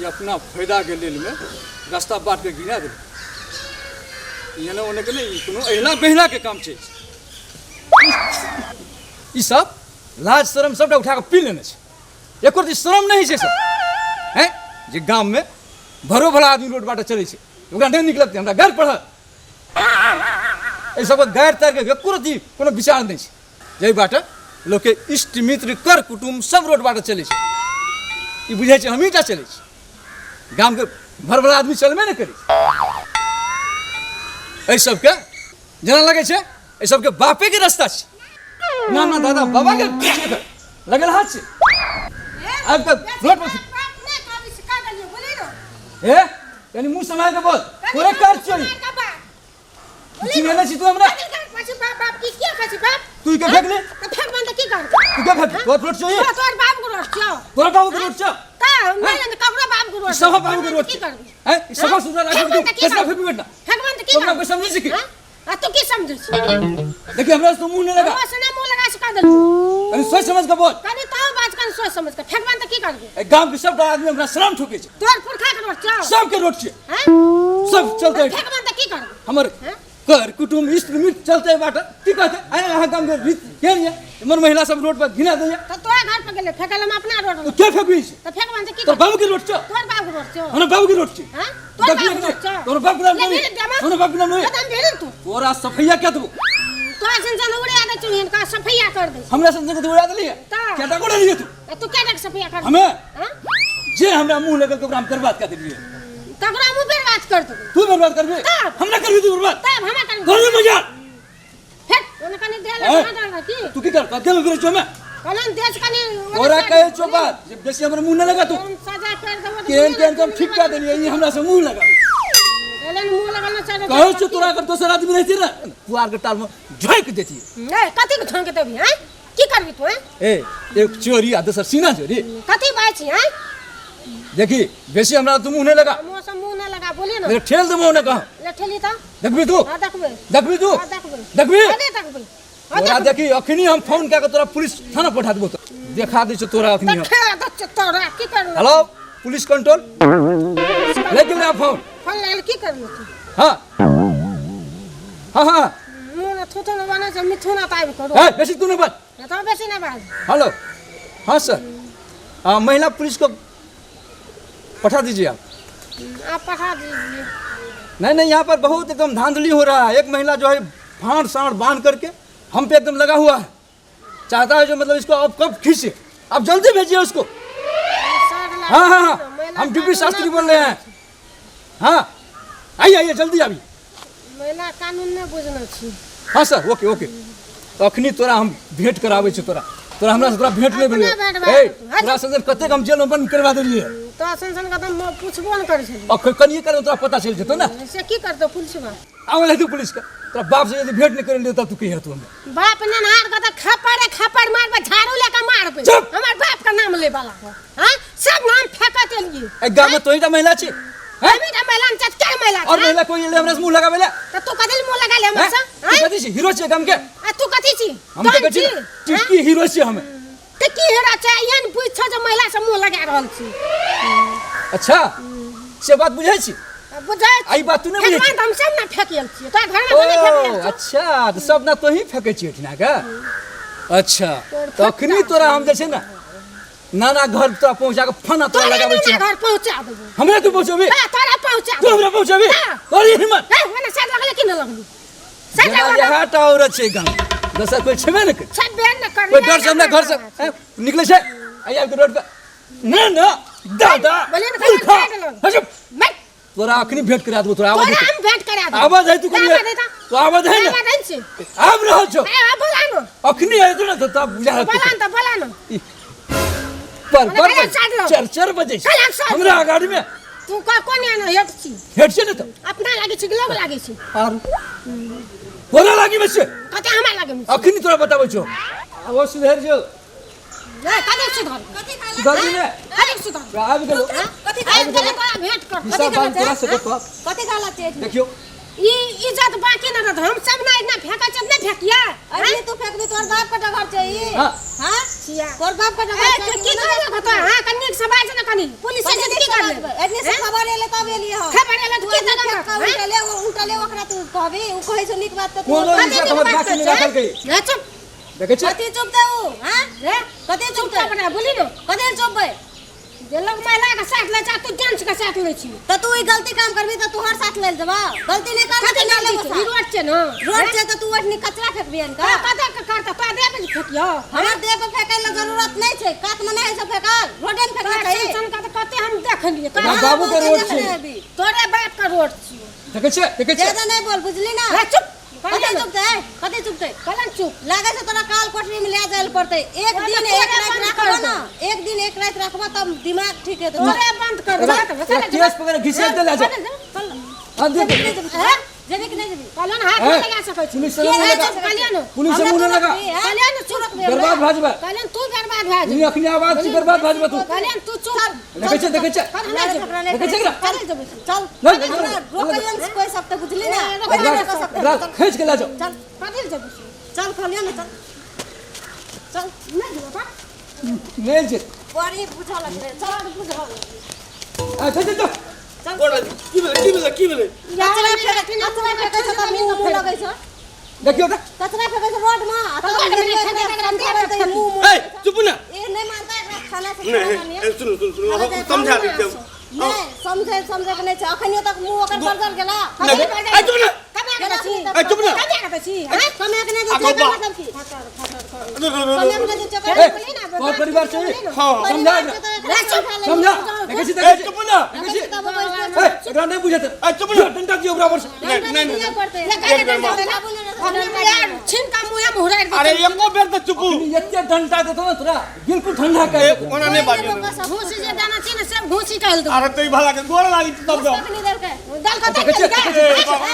ई अपना फायदाके लेल मे रास्ता बाटके गिरा देलकै। एने ओने के नहि, ई कोनो अहिला बहिलाके काम छै। ई सब लाज शरम सबटा उठा कऽ पी लेने छै, एको रत्ती शरम नहि छै सब हैं जे गाममे भरो भला आदमी रोड बाटे चलै छै, ओकरा नहि नीक लगतै हमरा गारि पढ़त। एहि सबके गारि तारिके एको रत्ती कोनो विचार नहि छै। जाहि बाटे लोकके इष्ट मित्र कर कुटुम्ब सब रोड बाटे चलै छै, ई बुझै छै हमहीँ टा चलै छी, गामके भरभरा आदमी चलबे नहि करै छै। एहि सबके जेना लगै छै एहि सबके बापेके रास्ता छै, नाना दादा बाबाके लगल हाथ छै। आबि कऽ रोड पर ए कनि मुँह सम्हारि कऽ बोल, तोरे कर चोरी चिन्हने छी तू हमरा? तू के फेंकली? तू के फेंक? तोर रोड चाहिए, तोरा बाबू के रोड छौ, सभा बाबू के रोड छै हैं, सभा सुथरा राखै तू कैसे फेंकबी बेटा? तू हमरा कोई समझै छी की? तू की समझै छी? देखिए हमरा से तू मुंह नहीं लगा। हमरा से ना मुंह लगा सका देलू। कनी सोच समझ के बोल। कनी तो बात कनी सोच समझ के फेंकबन त की करबे? ए गांव के सब आदमी हमरा शरम ठोके छै। तोर पुरखा के रोड छौ, सब के रोड छै, हैं सब चलते फेंकबन त की करबे? हमर हैं? कर कुटुम्ब इष्ट मित्र चलते बाट की कहते आय अहाँ गाम के रीत केहन ये, हमर महिला सब रोड पर घिना दैया। त तोरा घर पर गेले फेकल, हम अपना रोड तो के फेंकबी छै? त फेंकबन त की तोर करबे? बाबू के रोड छौ, तोर बाबू के रोड छौ, हमरा बाबू के रोड छै, हैं तोर देखबी बाबू के रोड छौ, तोर बाप के नाम ले नहीं, भेज देमा। तोर बाप के नाम नहीं। कदम भेज तू तोरा सफैया के देबो। तोरा सन सन उड़े आदे चुहिन का सफैया कर दे। हमरा सन सन के उड़ा देली है त। क्या टाको देलिए तू? आ तू क्या सफैया कर? हमें हां जे हमरा मुंह लगल के ओकरा हम बर्बाद कर देलिए। तकरा मुंह बर्बाद कर देबो। तू बर्बाद करबी? तब। हमरा करबी तू बर्बाद? तब हमरा करबी। करबी मजा फेर ओने कनी देल ए। ना की तू की कर कते में गिरे में कहलन देश कनी तोरा कहे छो बात जे बेसी हमर मुंह न लगा तू। हम सजा कर देबो। केहन केहन के हम ठीक कर देलिए, ई हमरा से मुंह लगा कहलन मुंह लगल ना चल। कहे छो तोरा अगर दोसर आदमी रहती ना पुआर के टाल में झोंक देती। ए कथी के झोंक देबी? हैं की करबी तू? हैं ए एक चोरी आ दोसर सीना चोरी कथी बात छी? हैं देखी बेसी हमरा तू मुंह नहीं लगा। मुंह से मुंह ना लगा बोलिए ना। मेरे ठेल दे मुंह ने कहा ले ठेली त देखबी तू? हां देखबे। देखबी तू? हां देखबे। देखबी? अरे देखबे। हां तोरा देखबे। देखी अखनी हम फोन कए के तोरा पुलिस थाना पठा देबो, तो देखा दै छौ तोरा अखनी हम। देखा दे तोरा की करबो? हेलो पुलिस कंट्रोल ले गेल फोन। फोन लगल की करबो तू? हाँ हाँ हाँ मुंह ना थूथू ना बना छै मिथुन ना ताबि करो। ए बेसी तू नहीं बात। तो बेसी ना बाज। हेलो हाँ सर, हाँ महिला पुलिस को पठा दीजिए आप। आप पठा दीजिए। नहीं नहीं यहाँ पर बहुत एकदम धांधली हो रहा है, एक महिला जो है फाड़ साड़ बांध करके हम पे एकदम लगा हुआ है, चाहता है जो मतलब इसको अब कब खींचे, आप जल्दी भेजिए उसको। हाँ हाँ हाँ हम डिप्टी शास्त्री बोल रहे हैं। हाँ आइए आइए जल्दी आइए। महिला कानून नहीं बुझना छी। हाँ सर ओके ओके। तो अखनी तोरा हम भेंट कराबै छी, तोरा तोरा हमरा से तोरा भेंट नहीं भेलै। अपना भेंट ए भए तोरा से कतेक हम जेल में बंद करवा देलिए। तो सन सन का तो पूछबो न करै छली। अब कनिए करे तोरा पता चलि जेतौ ना। से की करतौ पुलिसवा? आवे तू पुलिस के, तोरा बाप से यदि भेंट नहीं करे तब तू कहिया तू हमरा। बाप ननहार का तो खपड़े खपड़ मारबे, झाड़ू लेके मारबे। चुप। हमर बाप का नाम ले वाला हो। हां सब नाम फेंकत एलिए। ए गांव में तोही टा महिला छी? हैं? हमी टा महिला न चत के महिला और महिला कोई एले हमरा से मुंह लगावे ला? त तू कथी मुंह लगा ले हमरा हैं? से? तू हैं? कथी छी हीरो छी गाम के? आ तू कथी छी? हम तऽ डॉन कहै छी छी? टिटकी हीरो छी हम। त की हीरो छै? एहन बुझ छौ जे महिला से मुंह लगा रहल छी। अच्छा से बात बुझै छी? बुझै आ ई बात तू नहि बुझै छी? फेकबा त हम सब ना फेकियल छी, तोरा घर में नहि फेकियल ओ छी। अच्छा तऽ सब ना तोही फेकै छी एहिठिना के? अच्छा तोर तऽ अखनी तोरा हम जे छै ना नाना घर तोरा पहुंचा के फना तोरा तोरा लगाबै छी। नाना घर पहुंचा देबो। हमरा तू पहुंचेबी? हां तोरा पहुंचा तू हमरा पहुंचेबी? हाँ। तोरी हिम्मत? ए ओने साइड लगले कि न लगली? साइड जेना लगल। इएह टा औरत छै गाँव, दोसर कोई छेबे नहि करै। छेबे न करै। कोई डर से हमरा घर से निकले छै आइ आबि के रोड पर ना ना दादा बोलिए ना, मूर्खा। साइड लग। हजब। मैं तोरा अखनी भेंट करा देबो, तोरा आवाज तोरा हेतौ। हम भेंट करा देबो। आवाज हेतौ कनी। आवाज हेतौ। तो आवाज है ना? आवाज है से। आबि रहल छौ। ए, आ बोला न। अखनी हेतौ ने तऽ तब बुझा बोला न तऽ बोला न। ई, पर पर कल्याण साइड लग। चर चर बजै छै। कल्याण साइड हमरा अगाड़ी में तू का कोन एना हेट छी? हेट छै ने तऽ। अपना लागे छी कि लोग लागे छी? आर तोरा लागी में छै। कते हमरा लागे में छै? अखनी तोरा बताबै छौ। आब सुधरि जो। ए, कते सुधर? कथी खाला? सुधरबी ने? कते सुधर? आबि गेलो। कथी आबि खाला? गेलै तोरा भेंट कर। हिसाब बात तोरा से कत। कथी खाला छै? देखियो ई इज्जत बाकी न रहत, हम सब ना इतना फेंका छै नै फेंकिया। अरे तू फेंकबी तोर बाप के डगर छै ई। हां हां छिया। तोर बाप के डगर ए छै। तू की करलक तो? हां कनिक से बाज न कनी। पुलिस से की कर लेब एने से खबर एले तब एलियै हम। खबर एले तऽ तू की एने करब? फेंक कऽ उल्टले उल्टले ओकरा तू कहबी, उ कहै छौ नीक बात तऽ तू कोनो कथी इज्जत नीक हमर बात बाकी नहि छै? राखलकै। रे चुप। देखै छियै? कथी चुपतै उ, हाँ? रे कथी चुप चुपतै? अपना बोली ने। कथी चुपबै? जे लोग महिला के साथ ले जा, तू जेंट्स के साथ ले छी। तऽ तू ई गलती काम करबी तऽ तोहर साथ लेल जेबौ। गलती नहि करबी कथी तऽ नहि गलती लेबो छै? साथ। ई रोड छै ने। रोड छै तऽ तू ओठनी कचरा फेकबी अनका? कतऽ के करतै? तोरा देह पे फेकियो। हमर देह पे फेकै लए जरूरत नहि छै। कातमे नहि होइ छै फेकल, रोडे मे फेकना तोरा चाही। सन के तऽ कते हम देखलियै। तोरा हमरा बाबू के रोड छै। हेबी। तोरे बाप के रोड छियौ। देखै छियै? देखै छियै? ज्यादा नहि बोल, बुझली ना? रे चुप। कथी चुपतै? कथी चुपतै? कहलन चुप। लागै छै तोरा काल कोठरी में ले जाय लए पड़तै। एक तोरा दिन तोरे एक राति बंद राखबो कर ना, एक दिन एक राति राखबो तब दिमाग ठीक हेतौ। तोरे बंद कर दे। एकरा केस पकड़ घिसेट दे ले जा। चल। हाँ, देख। हैं? जेबी कि नहि जेबी? कहलन हाथ हैं? नहीं लगा सकै छी। पुलिस से मुँह के लगा। चुप कहलियै ने। पुलिस से मुँह नहि लगा। कहलियै ने चुप। बर्बाद भऽ जेबै। कहलियै तू बर्बाद भए ई जेबी। अखनी आवाज छी, बर्बाद भऽ जेबै तू। कहलियै तू चुप। देखै छियै? देखै छियै? कहलियै नहि जेबै। झगड़ा नहि देखै छियै एकरा? चल चल। नहि, नहि, हमरा नहि, रोकैयो नहि कोइ सकतै, बुझली ना? ए, कोइ एकरा नहि रोक सकतै। एकरा खींच के ले जाओ। चल कथी लए जेबै? चल खलियो ने, चल चल। नहि जेबै बाप। नहि जे। बड़ी बुझल रे, चल बुझल। आ, चल चल चल। की भेलै? की भेलै? की भेलै? कचरा फेकै, कचरा फेकै छै तऽ मुँह मुँह लगै छै। देखियौ तऽ। कचरा फेकै छै रोड में आ तब रोड में गेलियै फेकै एकरा छै, समझाबै तऽ ई मुँह मुँह। ए, चुप ना। ए, नहि मानता एकरा खाना से नहीं खाना नहीं। ए, सुनू सुनू सुनू, हम समझा दै छियै। नहि, समझे समझे के नहि छै। अखनियो तक मुँह ओकर बरजल गेला। नहीं, ए, चुप ना। कमे के छी। ए, चुप ना। कमे के छी। हैं? कमे के नहि आ, दै छै, गप्पा। एकर मतलब की? रो, रो, रो, कमे रो। के नहि दै छै, ए, एकर मतलब तोहर परिवार छै? हाँ। समझा परिवार छै तऽ एकरा समझा ले। समझा। देखै छी? ए, देखै छी? चुप ना। देखै छी? तब बैस ए, एकरा नहि बुझेतै। ए, चुप ना। डंडा दियौ बराबर से। नहीं नहीं नहीं के पड़तै। एक बेर माफ। अपने यार छीन का मुँहे में हुरारि अरे एको बेर तऽ चुपू। एते डंडा देतौ ने तोरा, बिल्कुल ठंडा कर ए, देतौ। ओना नहि बाजियौ। घूसी जे दाना छी ने सब घूसी टहल दो। अरे तो ई भला के गोर लागी तब जाओ। कखनी देलकै? दल कतऽ देखै छियै? गेल? देखै छियै? ए, बाबा।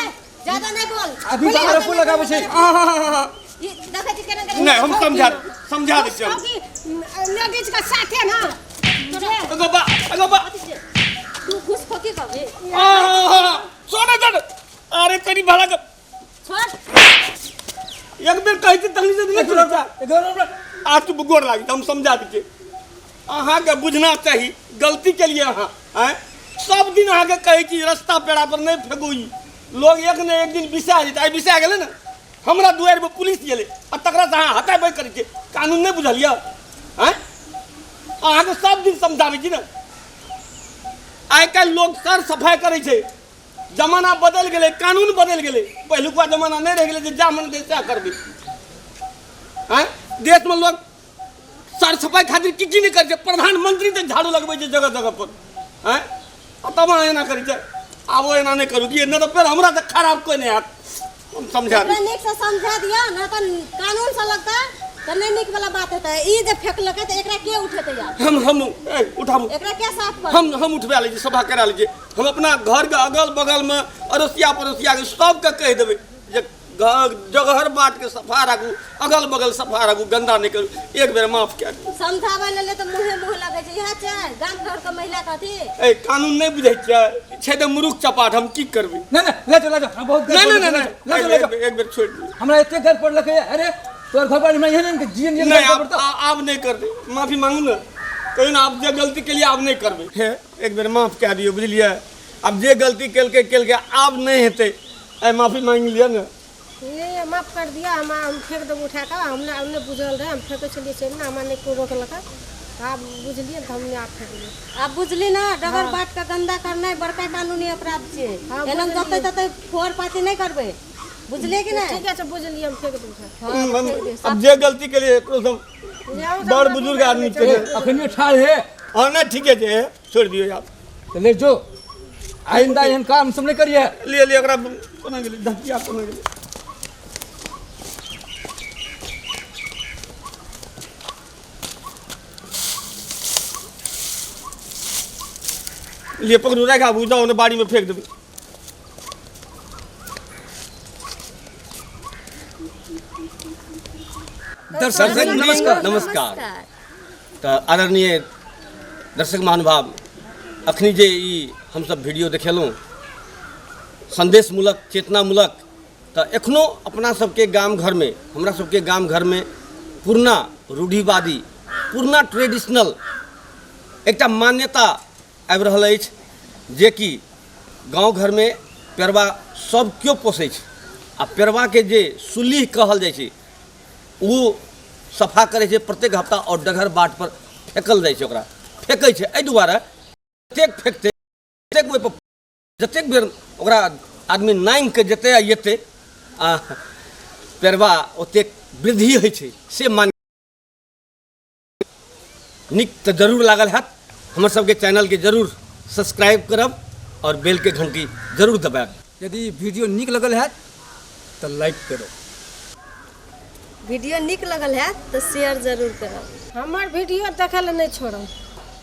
ज्यादा नहि बोल। अभी बाहर फूल लगाबै छै। आहा, ई देखै छी केना केना। नहीं, हम समझा समझा दै छियै हम। लेडीज के साथे ना जे अगो बा, अगो बा। तू घुस खोकी कभी? आहा, छोड़ छोड़। अरे तोरी भला के छोड़। एक बेर कहै छी तखनी से नहि छोड़ब। एकरा आ तू गोर लागी तऽ हम समझा दै छियै। अहाँके बुझना चाही गलती के लिए अहाँ आँय सब दिन अहाँके कहै छी रस्ता पेड़ा पर नहि फेकू, ई लोग एक ने एक दिन बिसा जेतै। आइ बिसा गेलै ने, हमरा दुआरिपर पुलिस गेलै आ तकरा से अहाँ हटेबै करै छियै। कानून नहि बुझल यऽ? आँय, अहाँके सब दिन समझाबै छी ने। आइ काल्हि लोग सर सफाइ करै छै, जमाना बदलि गेलै, कानून बदलि गेलै, पहिलुका जमाना नहि रहि गेलै जे जा मन सएह करबै। आँय, देशमे लोग सर सफाइ खातिर की की नहि करै छै, प्रधानमंत्री तऽ झाड़ू लगबै छै जगह जगह पर। आँय, आ तब अहाँ एना करै छै। आब ओ एना नहि करू कि नहि तऽ फेर हमरा तऽ खराब कोइ नहि हैत। हम समझा एकरा दी। नीक से समझा दिअ ना तऽ कानून से लगतै तऽ नहि नीक वाला बात हेतै। ई जे फेकलकै तऽ एकरा के उठेतै आब? हम ए, उठाबू। एकरा के साफ करतै? हम उठबा लै छी, सभा करा लै छी। हम अपना घरके अगल बगलमे अड़ोसिया पड़ोसियाके सबके कहि देबै जे घर जगहर बाटके सफा राखू, अगल बगल सफा राखू, गन्दा नहि करू। एक बेर माफ कए दियौ। समझाबै लेल तऽ मुँहे मुँह लगै छै। इएह छै गाम घरके महिला के अथी। ए, कानून नहि बुझै छियै, छै तऽ मुरुख चपाट, हम की करबै? नहि नहि, ले जाओ ले जाओ, हम बहुत नहि नहि नहि ले जाओ ले नहि, जाओ। एक बेर- एक बेर छोड़ि दियौ। हमरा एते घर पड़लकै। अरे तोहर घर पर हमरा एहन एहन जीवन जीवन नहि घर आब पड़तौ। आब नहि करबै, माफी मांगू ने, कहियौ ने आब जे गलती केलियै आब नहि करबै। हे, एक बेर माफ कए दियौ, बुझलियै? आब जे गलती केलकै केलकै, आब नहि हेतै। आइ माफी मांगि लिअ ने। ये माफ कर दिया। हम फेंक देब उठा कऽ। हमरा नहि बुझल रहै, हम फेंकै छलियै से ने हमरा नहि कोइ रोकलकै। आब बुझलियै तऽ हम नहि आब फेंकलियै। आब बुझली ना, डगर बाट के गंदा करनाइ बड़का कानूनी अपराध छै। हाँ, एना बुझलियै। जतै ततै फोर पाती नहि करबै, बुझलियै कि नहि? ठीके छै, बुझलियै, हम फेंक देब उठा अब जे गलती केलियै एकरो सब बड़ बुजुर्ग आदमी छै। अखनियो ठाढ़ हे। हँ, नहि ठीके छै, छोड़ि दियौ आब। तऽ ले जो, आइंदा एहन काम सब नहि करिए। लिए लिए, ओकरा कोना गेलै धकिया, कोना गेलै? लिए पकड़ू, राखि आबू, जाउ ने बाड़ीमे फेंक देबै। दर्शक नमस्कार। नमस्कार। तऽ आदरणीय दर्शक महानुभाव, अखनी जे ई हमसब वीडियो देखेलहुँ संदेशमूलक चेतनामूलक, तऽ एखनो अपना सबके गाम घरमे, हमरा सबके गाम घरमे पुरना रूढ़िवादी, पुरना ट्रेडिशनल एकटा मान्यता आबि रहल अछि जेकि गाँव घरमे परबा सब केओ पोसै छै आ परबाके जे सुलीह कहल जाइ छै ओ सफा करै छै प्रत्येक हफ्ता आओर डगर बाट पर फेकल जाइ छै ओकरा फेकै छै एहि दुआरे जतेक फेकतै जतेक ओहिपर जतेक बेर ओकरा आदमी नाङ्गिके जेतै आ एतै आ परबा ओतेक वृद्धि होइ छै से मान नीक तऽ जरूर लागल हैत। हमर सबके चैनलके जरूर सब्सक्राइब करब आओर बेलके घंटी जरूर दबायब। यदि वीडियो नीक लगल हैत तऽ लाइक करब। वीडियो नीक लगल हैत तऽ शेयर जरूर करब। हमर वीडियो देखै लए नहि छोड़ब।